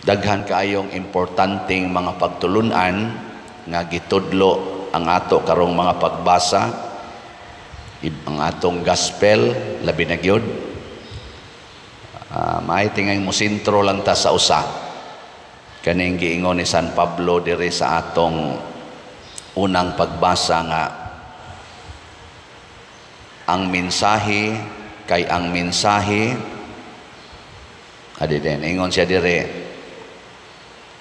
Daghan kaayong importanteng mga pagtulunan nga gitudlo ang ato karong mga pagbasa, ang atong gospel labi na gyud. Maay tingay mo sentro lang ta sa usa kaning giingon ni San Pablo diri sa atong unang pagbasa nga ang mensahe kay ang mensahe adi din ingon siya diri,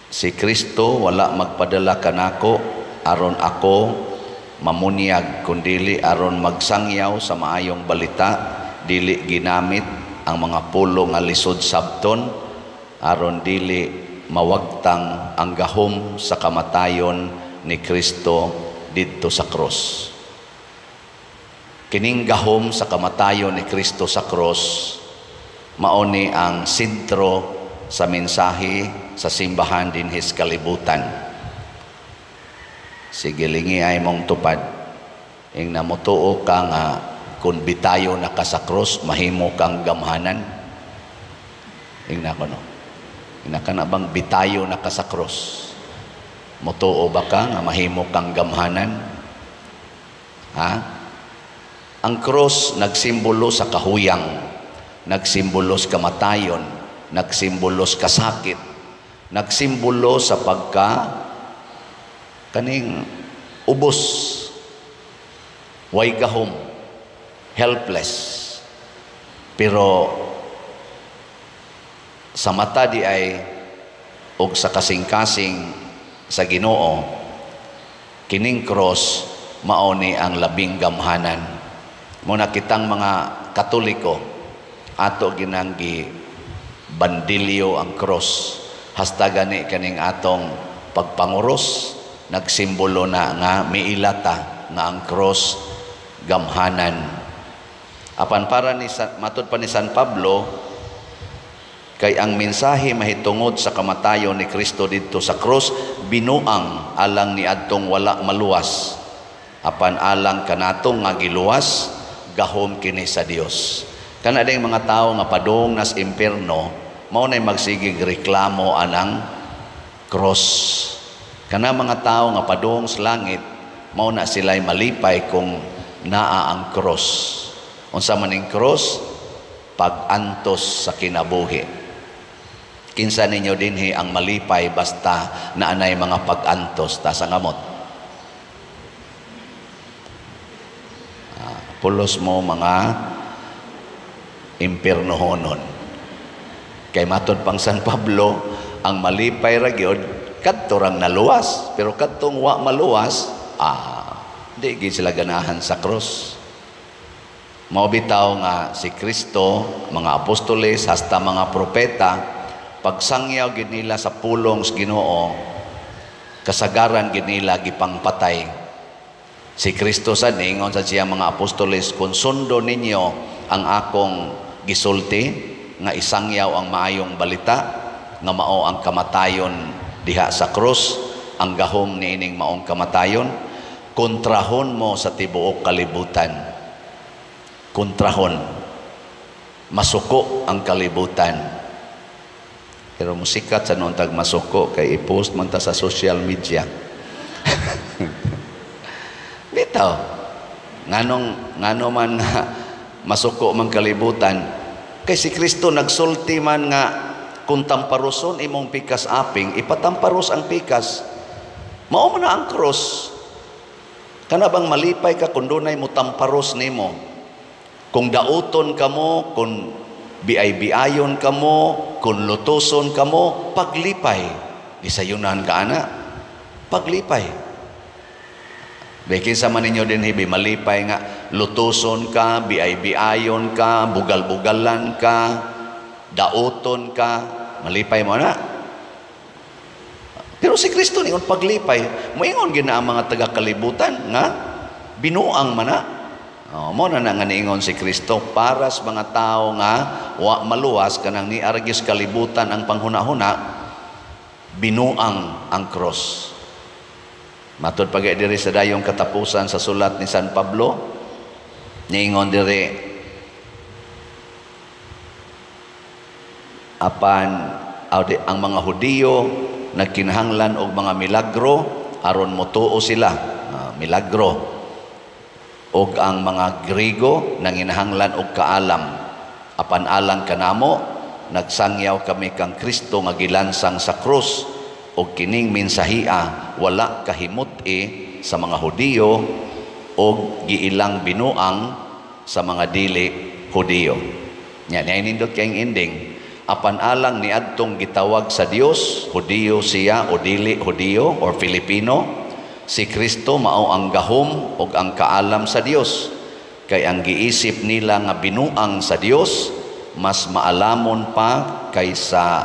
si Kristo wala magpadala kanako aron ako mamunyag kundili aron magsangyaw sa maayong balita, dili ginamit ang mga pulo nga lisod sabton aron dili mawagtang ang gahom sa kamatayon ni Kristo didto sa cross. Kining gahom sa kamatayon ni Kristo sa cross mao ni ang sentro sa mensahe sa simbahan dinhi sa kalibutan. Sige, lingi ay mong tupad. Ing namutuo ka nga kung bitayo na ka sa cross, mahimo kang gamhanan. Ing na ko no. Ing na ka na bang bitayo na ka sa cross? Mutuo ba ka nga mahimo kang gamhanan? Ha? Ang cross nagsimbolo sa kahuyang, nagsimbolo sa kamatayon, nagsimbolo sa kasakit, nagsimbolo sa pagka kaning ubos, way gahom, helpless. Pero sa mata di ay og sa kasing-kasing sa Ginoo, kining cross mao ni ang labing gamhanan. Muna kitang mga Katoliko, ato ginanggi bandilyo ang cross. Hasta gani kaning atong pagpanguros, nagsimbolo na nga miilata nga ang cross gamhanan. Apan para ni matud pa ni San Pablo, kay ang mensahe mahitungod sa kamatayon ni Kristo didto sa cross binuang alang ni adtong wala maluwas, apan alang kanatong nga giluwas, gahom kini sa Dios. Kana ding mga tawo nga padung nas impierno, mao nay magsigig reklamo anang cross. Kana mga tawo nga padung sa langit, mao na sila'y malipay kung naa ang cross. Unsa man ning cross? Pag-antos sa kinabuhi. Kinsa ninyo dinhi ang malipay basta naanay mga pag-antos? Ta sa ngamot. Pulos mo mga impiernohonon. Kay matod pang San Pablo, ang malipay ra gyud kadto rang naluwas, pero kadtong wa maluwas, di gyud sila ganahan sa cross. Mao bitaw nga si Kristo, mga apostoles hasta mga propeta, pagsangyaw gid nila sa pulong sa Ginoo, kasagaran gid nila gipangpatay. Si Kristo sa ningon sa siya mga apostoles, kung sundo ninyo ang akong gisulti nga isangyaw ang maayong balita nga mao ang kamatayon diha sa krus, ang gahom niining maong kamatayon, kontrahon mo sa tibuok kalibutan. Kontrahon, masuko ang kalibutan. Pero musikat sa noon tag masuko kay i-post man ta sa social media. Bitaw, ngano man nga masuko man kalibutan, kay si Kristo nagsulti man nga kung tamparuson imong pikas aping, ipatamparos ang pikas. Mao man na ang cross. Kana bang malipay ka kung dunay mo tamparos nimo? Kung dauton kamo, kung biay-biayon kamo, kung lutuson kamo, paglipay. Gisayunan ka ana, paglipay. Bikin sa man ninyo din hibi, malipay nga lutuson ka, biay-biayon ka, bugal-bugalan ka, dauton ka, malipay mo na. Pero si Kristo ningon paglipay, moingon gina ang mga taga-kalibutan nga binuang man na. Oh, mo na nga niingon si Kristo para sa mga tao nga wa maluwas kanang niaragis kalibutan ang panghuna-huna, binuang ang cross. Matud pa diri sa dayong katapusan sa sulat ni San Pablo, niingon diri apan Ang mga Hudiyo nagkinahanglan og mga milagro aron motuo sila, milagro. Og ang mga Griego nanginahanglan og kaalam. Apan alang kanamo, nagsangyaw kami kang Kristo nga gilansang sa krus, og kining mensahia wala kahimut-i sa mga Hudiyo og giilang binuang sa mga dili Hudiyo. Nya nindot kayong ending. Apan alang niadtong gitawag sa Dios, Hudiyo siya o dili Hudiyo or Filipino, si Kristo mao ang gahom og ang kaalam sa Dios. Kay ang giisip nila nga binuang sa Dios mas maalamon pa kaysa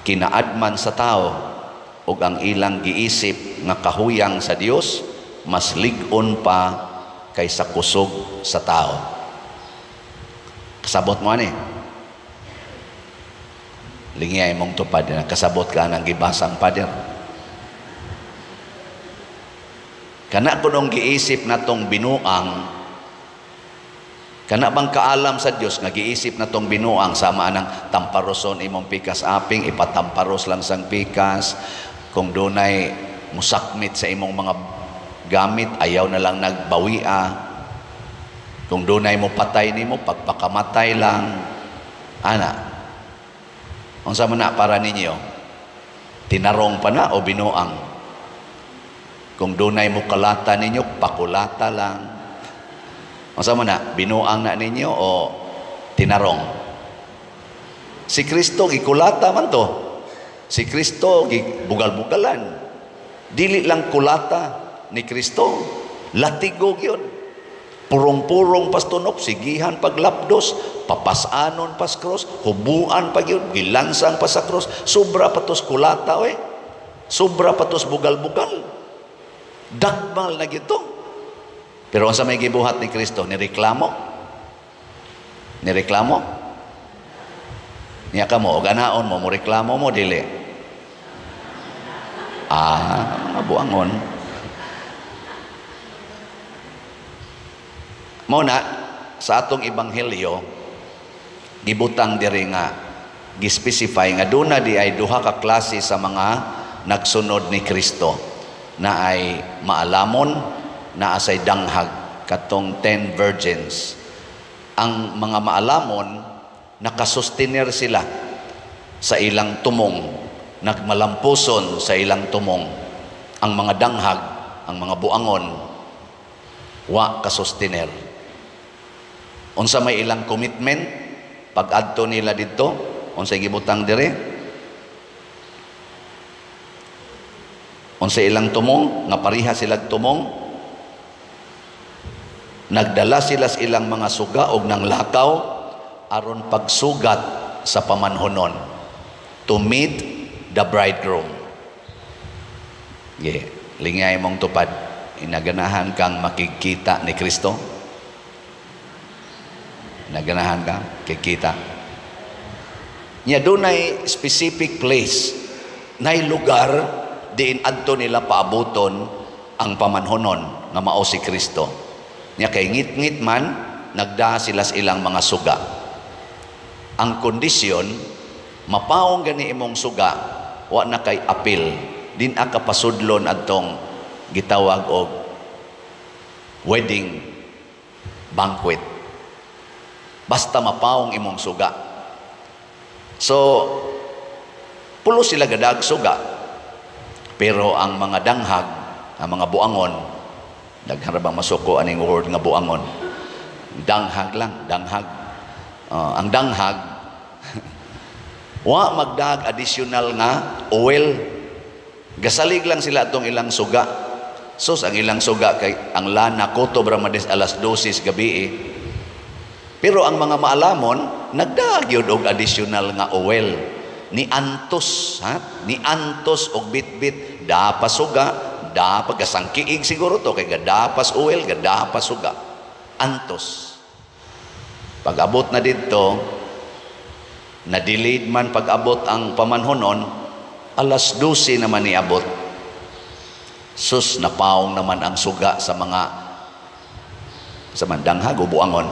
kinaadman sa tao, ug ang ilang giisip nga kahuyang sa Dios mas lig-on pa kaysa kusog sa tao. Kasabot mo ani? Lingiyay mong tupad na kasabot ka ng gibasang pader. Kana kunong giisip natong binuang, kana bang kaalam sa Dios nga giisip natong binuang sama anang tamparoson imong pikas aping, ipatamparos lang sang pikas. Kung dunay musakmit sa imong mga gamit, ayaw na lang nagbawia. Kung dunay mo patay nimo, pagpakamatay lang. Ana, unsa man na para ninyo? Tinarong pa na o binuang? Kung dunay mo kalata ninyo, pakulata lang. Unsa man na, binuang na ninyo o tinarong? Si Kristo gikulata man to. Si Kristo gibugal-bugalan. Dili lang kulata ni Kristo, latigo gyud. Purong-purong pastunok, sigihan paglapdos, papasanon pas cross, hubuan pa gyud, gilansang pa sa cross. Sobra pa tos kulata oy. Sobra pa tos bugal-bugal. Dakmal na gyud to. Pero unsa may gibuhat ni Kristo? Nireklamo? Nireklamo? Niya ka mo, ganaon mo, mo reklamo mo, dili. Ah, mga buangon. Mao na, sa atong ebanghelyo, gibutang diri nga, gispecify nga doon na di ay duha ka klase sa mga nagsunod ni Kristo, na ay maalamon, na asay danghag, katong 10 virgins. Ang mga maalamon, nakasustener sila sa ilang tumong, nagmalampuson sa ilang tumong. Ang mga danghag, ang mga buangon, wa kasustener. Unsa may ilang commitment pag-adto nila didto, unsa gibutang dire? Unsa ilang tumong, nga pareha sila tumong, nagdala sila sa ilang mga suga og nanglakaw aron pagsugat sa pamanhonon, to meet the bridegroom. Yeah, lingay mong tupad, inaganahan kang makikita ni Kristo. Naganahan ka, kikita. Nya dunay specific place, nay lugar diin adto nila paabuton ang pamanhonon nga mao si Kristo. Nya kay ngit-ngit man nagdaa sila sa ilang mga suga. Ang kondisyon, mapaong gani imong suga, wa na kay apil, din ka pasudlon adtong gitawag og wedding banquet. Basta mapaong imong suga. So, pulo sila gadag suga. Pero ang mga danghag, ang mga buangon, daghan ra bang masuko aning word nga buangon? Danghag lang, danghag. Ang danghag, wa magdag additional nga oil. Gasalig lang sila atong ilang suga. Sus, ang ilang suga kay ang lana kutob ra man alas 12 gabi eh. Pero ang mga maalamon, nagdaag yun og additional nga oil. Ni antos, ha? Ni antos og bitbit, dapas suga, dapas gasangkiig siguro to, kay gadapas oil, gadapas suga. Antos. Pag-abot na didto, na-delayed man pag-abot ang pamanhonon, alas 12 naman niabot. Sus, napaong naman ang suga sa mga sa mga danghag o buangon?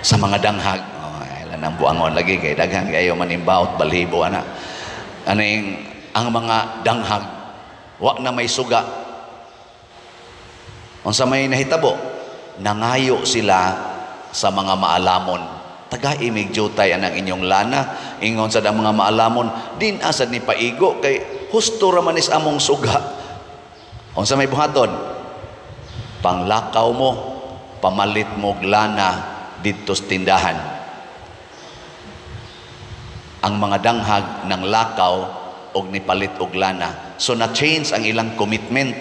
Sa mga danghag. Oh, ay, Kanang buangon lagi kay daghan kayo manimbaot balhibo ana. Aning ang mga danghag wa na may suga. Unsa may nahitabo? Nangayo sila sa mga maalamon. Tagai mig jutay anang inyong lana. Ingon sad ang mga maalamon, din asad ni paigo kay husto ra man is among suga. Unsa may buhaton? Panglakaw mo, pamalit mo lana didto sa tindahan. Ang mga danghag ng lakaw og nipalit og lana. So na-change ang ilang commitment.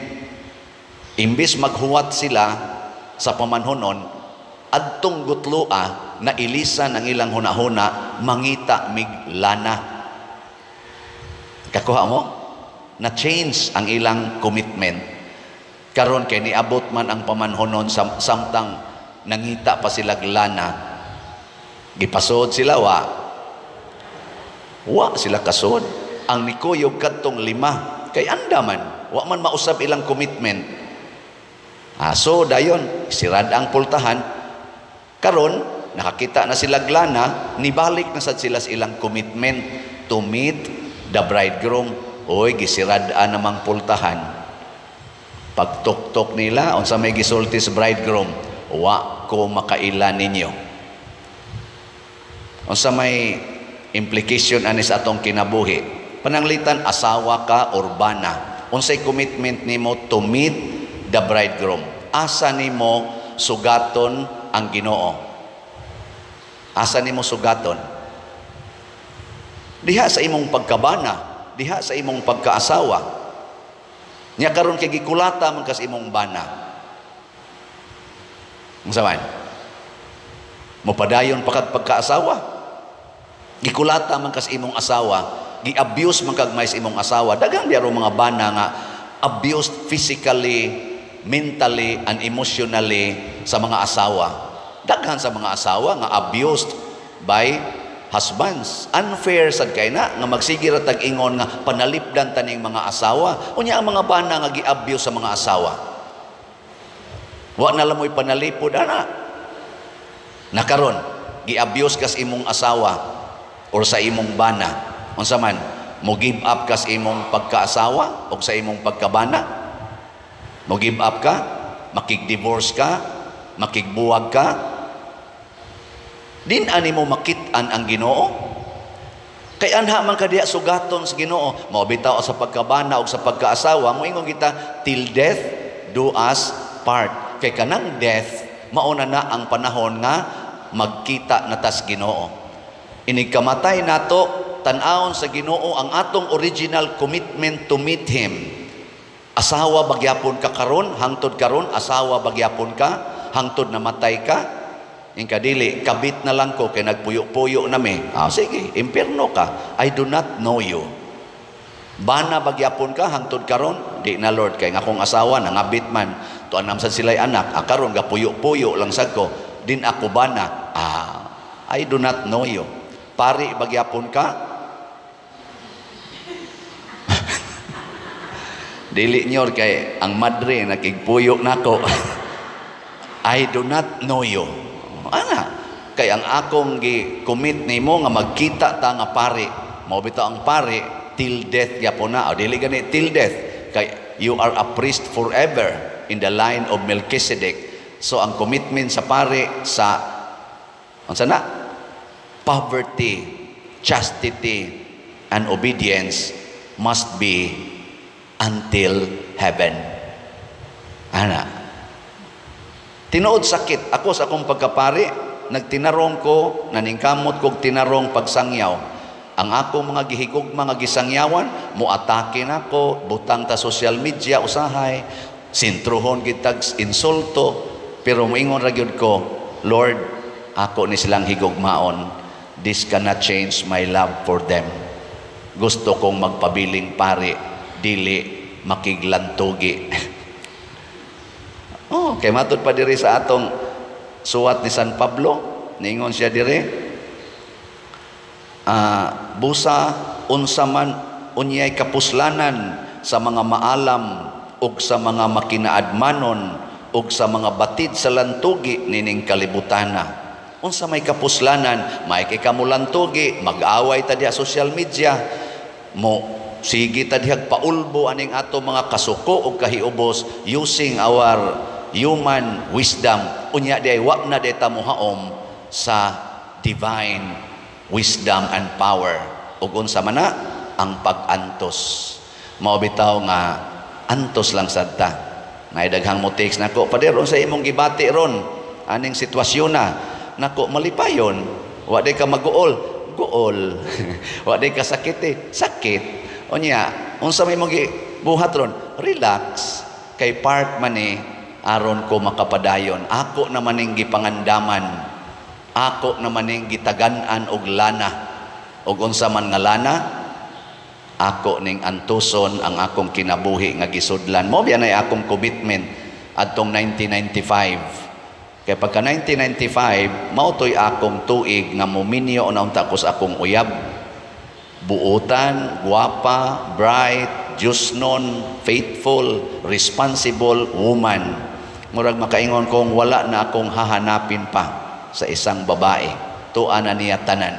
Imbis maghuwat sila sa pamanhonon, adtong gutloa na ilisan ang ilang hunahuna, mangita mig lana. Kakuha mo? Na-change ang ilang commitment. Karon kay niabot man ang pamanhonon samtang nangita pa sila lana, gipasod sila wa. Wa sila kasod. Ang nikuyog kadtong 5 kay andaman, wa man mausab ilang commitment. So dayon sirad ang pultahan. Karon nakakita na sila lana, nibalik na sad sila sa ilang commitment to meet the bridegroom. Oy, gisirad-an namang pultahan. Pagtuktok nila, unsa may gisulti sa bridegroom? Wa ko makaila ninyo. Unsa may implication ani sa atong kinabuhi? Pananglitan asawa ka or bana, unsay commitment nimo to meet the bridegroom? Asa nimo sugaton ang Ginoo? Asa nimo sugaton? Diha sa imong pagkabana, diha sa imong pagkaasawa. Nya karon kay gikulata man kas imong bana. Unsa man? Mopadayon pa kag pagkaasawa. Gikulata man kas imong asawa, gi-abuse man kag may sa imong asawa. Daghang biyaro mga bana nga abused physically, mentally and emotionally sa mga asawa. Daghan sa mga asawa nga abused by husbands. Unfair sad kay na nga magsige ra tag ingon nga panalipdan taning mga asawa. Unya ang mga bana nga gi-abuse sa mga asawa. Wa na lamoy panalipod ana. Nakaron gi-abuse kas imong asawa or sa imong bana. Unsa man, mo give up kas imong pagkaasawa o sa imong pagkabana? Mo give up ka? Makig-divorce ka? Makigbuwag ka? Din ani mo makit-an ang Ginoo? Kay anha man ka diha sugaton sa Ginoo. Mao bitaw sa pagkabana o sa pagkaasawa, moingon kita till death do us part. Kay kanang death mauna na ang panahon nga magkita na tas Ginoo. Inig kamatay nato, tan-awon sa Ginoo ang atong original commitment to meet Him. Asawa bagyapon ka karon, hangtod karon, asawa bagyapon ka, hangtod namatay ka. Ingka dili, kabit na lang ko kay nagpuyo-puyo nami. Sige, impierno ka. I do not know you. Bana bagyapon ka, hangtod karon, di na Lord, kay nga akong asawa nangabit man. Tuan nam sad sila'y anak, karon gapuyo-puyo lang sad ko. Din ako bana. I do not know you. Pari bagyapon ka? Dili nyor kay ang madre nakigpuyo nako. I do not know you. Ana, kay ang akong gi-commit nimo nga magkita ta nga pari. Mao bitaw ang pari till death gyapon na. O dili gani till death kay you are a priest forever in the line of Melchizedek. So ang commitment sa pari sa unsa na? Poverty, chastity, and obedience must be until heaven. Ana. Tinuod sakit. Ako sa akong pagkapari, nagtinarong ko, naningkamot kog tinarong pagsangyaw. Ang akong mga gihigog, mga gisangyawan, muatake nako, butang ta social media, usahay, sintruhon kitag insulto, pero moingon ra gyud ko, Lord, ako ni silang higugmaon. This cannot change my love for them. Gusto kong magpabiling pari, dili makiglantugi. Oh, kay matud pa diri sa atong suwat ni San Pablo, niingon siya diri, busa unsa man unyay kapuslanan sa mga maalam ug sa mga makinaadmanon ug sa mga batid sa lantugi nining kalibutana. Unsa may kapuslanan, may kay kamulantugi, mag-away ta diha social media, mo sige ta diha paulbo aning ato mga kasuko ug kahiubos using our human wisdom. Unya di wa na di ta mohaom sa divine wisdom and power. Ug unsa man na ang pag-antos. Mao bitaw nga antos lang sad ta. Nay daghang mo text nako, "Pader, unsa imong gibati ron aning sitwasyon na?" Nako, malipayon. Wa di ka maguol, guol. Wa di ka sakit eh, sakit. Unya, unsa may imong gibuhat ron? Relax. Kay part man ni aron ko makapadayon. Ako naman ning gipangandaman. Ako naman ning gitagan-an og lana. Og unsa man nga lana? Ako ning antuson ang akong kinabuhi nga gisudlan. Mo biya nay akong commitment adtong 1995. Kay pagka 1995, mao to'y akong tuig nga muminyo na unta ko sa akong uyab. Buutan, guwapa, bright, Diyosnon, faithful, responsible woman. Murag makaingon kong wala na akong hahanapin pa sa isang babae. Tuwa na niya tanan.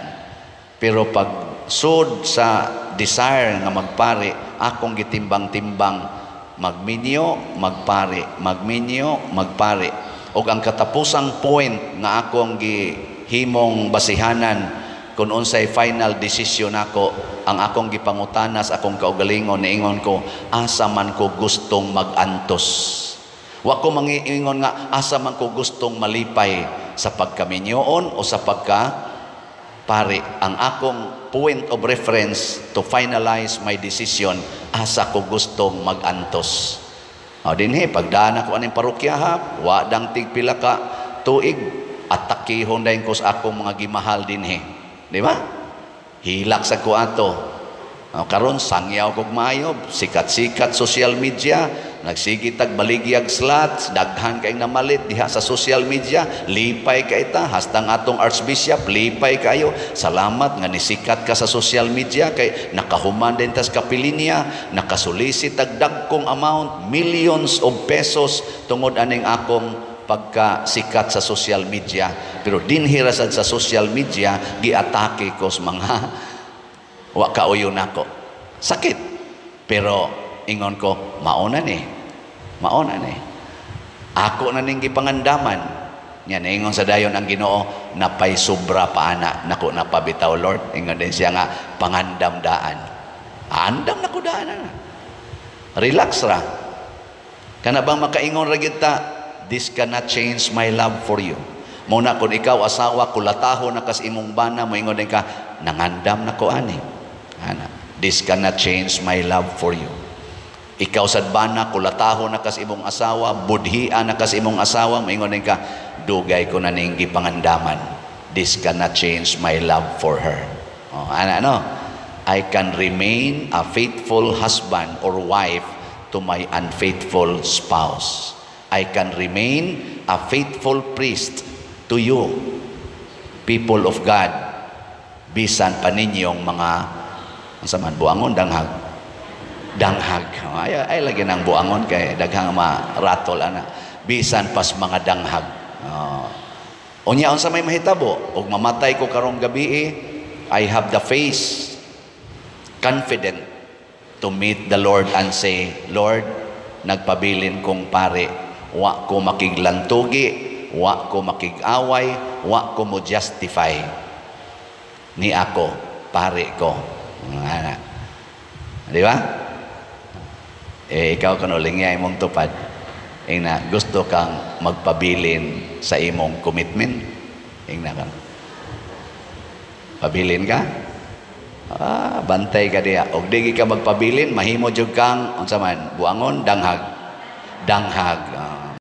Pero pag sud sa desire nga magpari, akong gitimbang-timbang magminyo, magpari, magminyo, magpari. Og ang katapusang point nga akong gihimong basihanan kung unsay final decision nako, ang akong gipangutana sa akong kaugalingon, niingon ko, "Asa man ko gustong magantos?" Wa ko mangiingon nga asa man ko gustong malipay, sa pagkaminyoon o sa pagka pari. Ang akong point of reference to finalize my decision, asa ko gustong magantos? O dinhi pagdaan ako aning parokya ha, wa dang tigpila ka tuig, atakihon dayon ko sa akong mga gimahal dinhi. Di ba? Hilak sa ko ato. O, karon sangyaw kog maayo, sikat-sikat social media, nagsige tag baligyag slots, daghan kay namalit diha sa social media, lipay kay ta, hastang atong archbishop lipay kayo. Salamat nga nisikat ka sa social media kay nakahuman din tas kapilinya, nakasolicit tag dagkong amount, millions of pesos tungod aning akong pagka sikat sa social media. Pero dinhi ra sad sa social media giatake ko sa mga wa kauyo nako. Sakit. Pero ingon ko, mauna ni. Mauna ni. Ako na ning gipangandaman. Nya ingon sa dayon ang Ginoo, "Napay sobra pa ana." Nako, napabitaw, Lord. Ingon din siya nga pangandam daan. Andam na ko daan ana. Relax ra. Kana bang makaingon ra gyud ta, "This cannot change my love for you." Muna kung ikaw asawa, kulataho na kas imong bana, moingon din ka, "Nangandam na ko ani." Ana, "This cannot change my love for you." Ikaw sad bana, kulataho na kas imong asawa, budhia na kas imong asawa, moingon din ka, "Dugay ko na ning gipangandaman. This cannot change my love for her." Oh, ana no? I can remain a faithful husband or wife to my unfaithful spouse. I can remain a faithful priest to you, people of God, bisan pa ninyong mga unsa man, buangon, danghag, danghag. Ay, ay lagi nang buangon kay daghang ma-ratol ana. Bisan pas mga danghag. Oh. Unya unsa may mahitabo ug mamatay ko karong gabi, I have the face confident to meet the Lord and say, "Lord, nagpabilin kong pare, wa ko makiglantugi, wa ko makig-away, wa ko mo justify. Ni ako, pare ko." Ana. Di ba? Eh, ikaw kuno lingya imong tupad. Ingna, gusto kang magpabilin sa imong commitment? Ingna ka. Pabilin ka? Ah, bantay ka diya. Og di ka magpabilin, mahimo jud kang unsa man, buangon, danghag. Danghag. Ah.